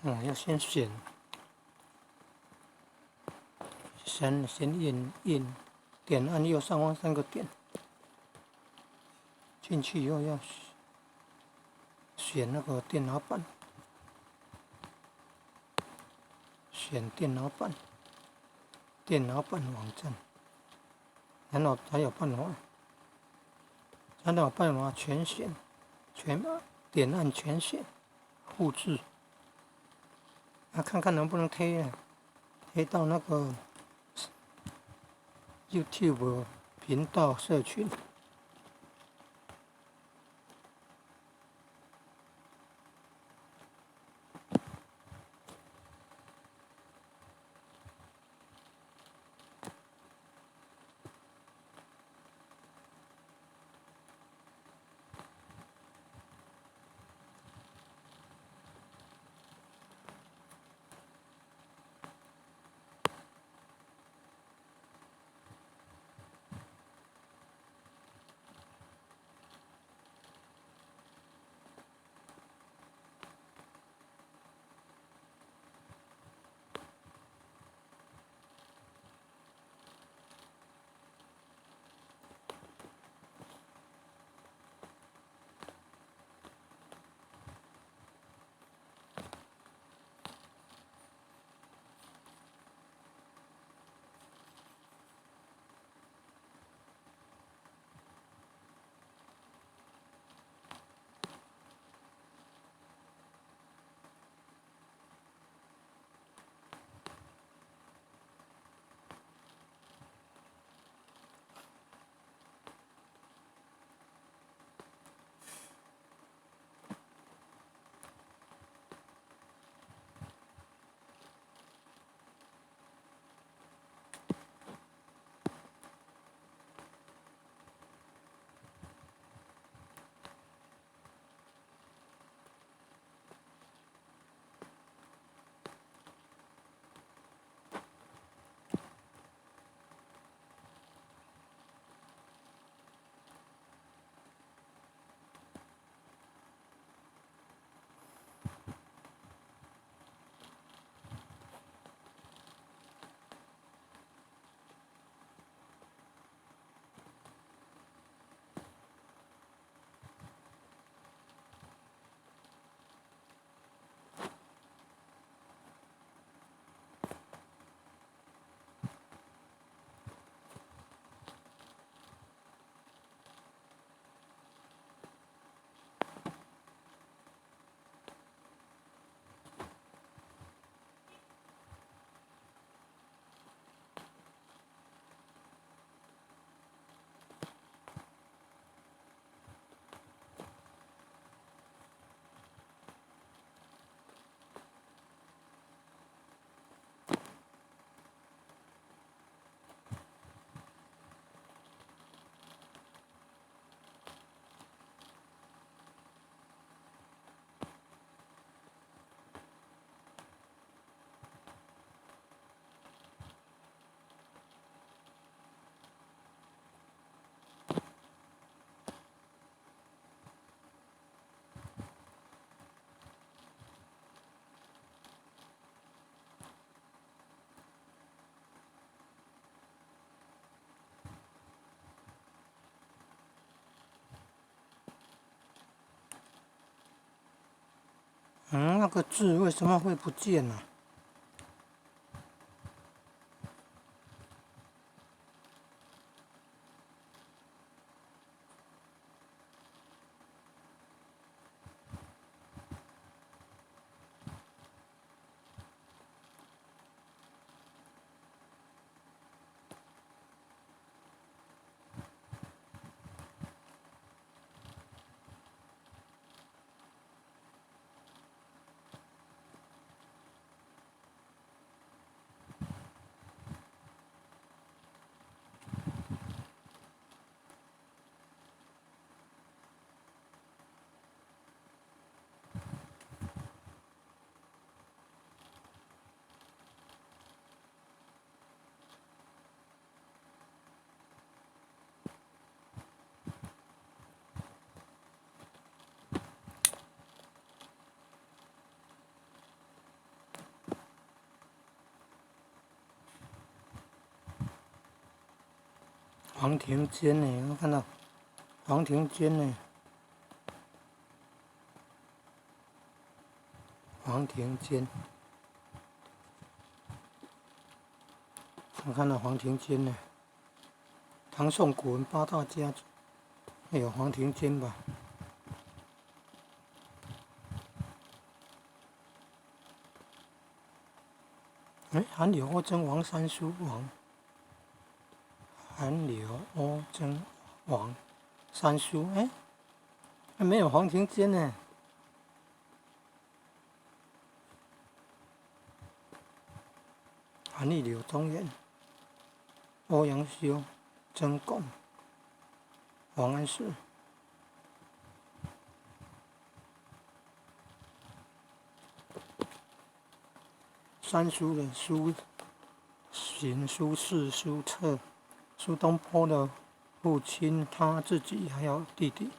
要先選，先印印，點按右上方三個點，進去以後要選那個電腦版，選電腦版，電腦版網站，然後才有辦法，才有辦法全選，全點按全選，複製。啊，看看能不能貼，貼到那個 YouTube 頻道社群。嗯，那個字為什麼會不見呢？黃庭堅呢？有沒有看到黃庭堅呢？黃庭堅，我看到黃庭堅呢？唐宋古文八大家，有黃庭堅吧？哎，韓柳歐曾王三叔王，韓柳歐曾王三叔，哎，沒有黃庭堅呢。韓愈、柳宗元、歐陽修、曾鞏、王安石。三蘇的蘇洵、蘇軾、蘇轍，蘇東坡的父親，他自己還有弟弟。